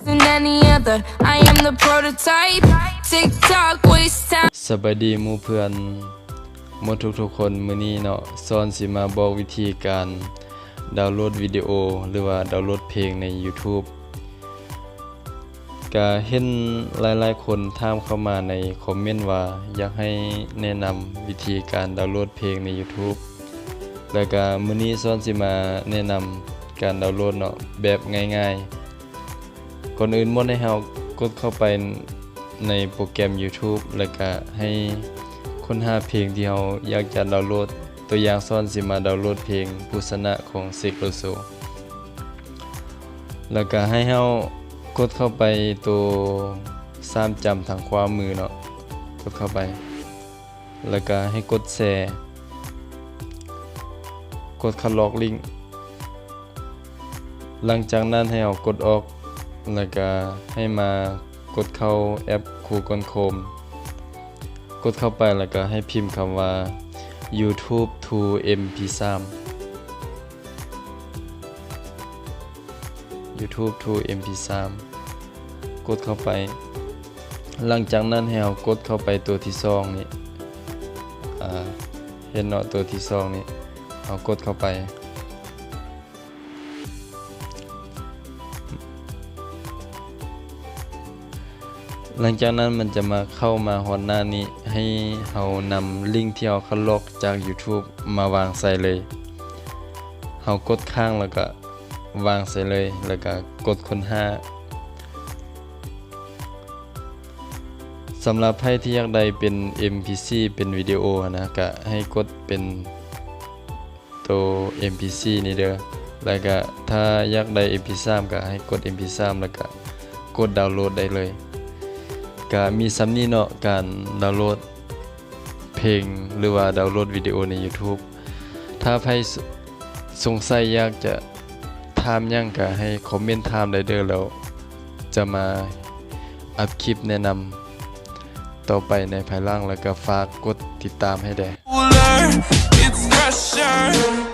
than any other. I am the prototype. TikTok waste time. ສະບາຍດີໝູ່ເພື່ອນໝົດທຸກໆຄົນ. ມື້ນີ້ເນາະ ຊອນຊິມາບອກວິທີການດາວໂຫຼດວິດີໂອ ຫຼືວ່າດາວໂຫຼດເພງໃນ YouTube. ກະເຫັນຫຼາຍໆຄົນຖາມເຂົ້າມາໃນຄອມເມັນວ່າ ຢາກໃຫ້ແນະນຳວິທີການດາວໂຫຼດເພງໃນ YouTube ແລ້ວກະມື້ນີ້ຊອນຊິມາແນະນຳການດາວໂຫຼດເນາະ ແບບງ່າຍໆ. ກ່ອນອື່ນໝົດໃຫ້ເຮົາກົດເຂົ້າໄປໃນໂປຣແກຣມ YouTube ແລ້ວກະໃຫ້ຄົ້ນຫາເພງທີ່ເຮົາຢາກຈະດາວໂຫຼດ. ຕົວຢ່າງຊອນຊິມາດາວໂຫຼດເພງຜູ້ຊະນະຂອງ Sek Loso. ແລ້ວກະໃຫ້ເຮົາກົດເຂົ້າໄປໂຕສາມຈ້ຳທາງຂວາມືເນາະ, ກົດເຂົ້າໄປ ແລ້ວກະໃຫ້ກົດແຊ, ກົດຄັດລອກລິ້ງ. ຫຼັງຈາກນັ້ນໃຫ້ເຮົາກົດອອກ ແລ້ວກະໃຫ້ມາ ກົດເຂົ້າແອັບ Google Chrome, ກົດເຂົ້າໄປແລ້ວກະໃຫ້ພິມຄຳວ່າ YouTube to MP three, YouTube to MP three, ກົດເຂົ້າໄປ. ຫຼັງຈາກນັ້ນໃຫ້ເຮົາກົດເຂົ້າໄປໂຕທີສອງນີ້, ອາ ເຫັນເນາະ ໂຕທີສອງນີ້, ເຮົາກົດເຂົ້າໄປ. ຫຼັງຈາກນັ້ນມັນຈະມາ ເຂົ້າມາຮອດໜ້ານີ້, ໃຫ້ເຮົານຳລິ້ງທີ່ເຮົາຄັດລອກຈາກ YouTube ມາວາງໃສ່ເລີຍ. ເຮົາກົດຄ້າງແລ້ວກະວາງໃສ່ເລີຍ, ແລ້ວກະກົດຄົ້ນຫາ. ສຳລັບໃຜທີ່ຢາກໄດ້ເປັນ MP three ເປັນວິດີໂອຫັ້ນນະ, ກະໃຫ້ກົດເປັນ ໂຕ MP three ນີ້ເດີ. ແລ້ວກະຖ້າຢາກໄດ້ MP three ກະໃຫ້ກົດ MP three ແລ້ວກະກົດດາວໂຫຼດໄດ້ເລີຍ. ກະມີສ່ຳນີ້ເນາະ ການດາວໂຫຼດເພງ ຫຼືວ່າດາວໂຫຼດວິດີໂອໃນ YouTube. ຖ້າໃຜ ສົງໄສຢາກຈະຖາມຫຍັງກະໃຫ້ຄອມເມັນຖາມໄດ້ເດີ, ແລ້ວຈະມາອັດຄລິບແນະນຳຕໍ່ໄປໃນພາຍຫຼັງ, ແລ້ວກະຝາກກົດຕິດຕາມໃຫ້ແດ່. It's pressure.